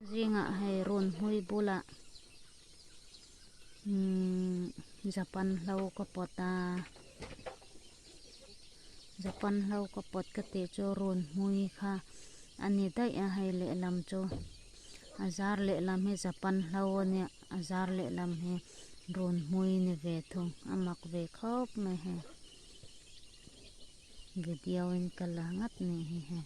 Zingah hei runhmui bulah umm japan hlo ka pawt a japan hlo ka pawt ka tih chu runhmui kha a ni daih a hei lehlam chu a zar lehlam hi japan hlo a nia a zar lehlam hi runhmui ni ve thung a mak ve khawp mai hei video in ka la ngat ni hi hei.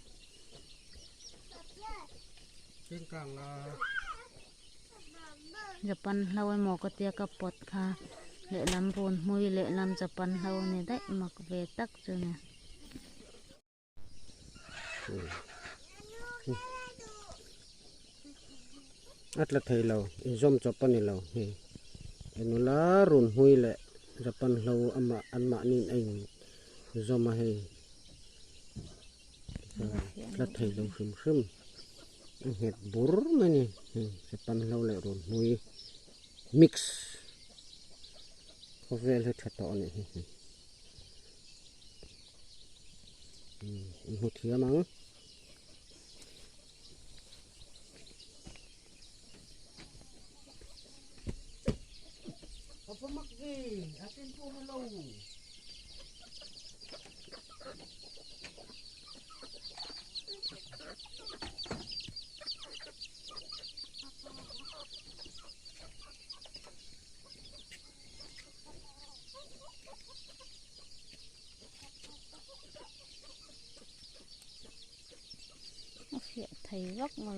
Japan hlo emaw ka tia ka pawt kha lehlam runhmui lehlam japan hlo a ni daih mak ve tak chu ni. A tla thei lo inzawm chawp a ni lo hei enula runhmui leh japan hlo amah anmahniin a inzawm a hei. Tla thei lo hrim hrim a nghet bur mai a ni hei japan hlo leh runhmui mix khawvel hi tha tawh a nih hi hei in hmu thiam ang. A fiah thei vak lo.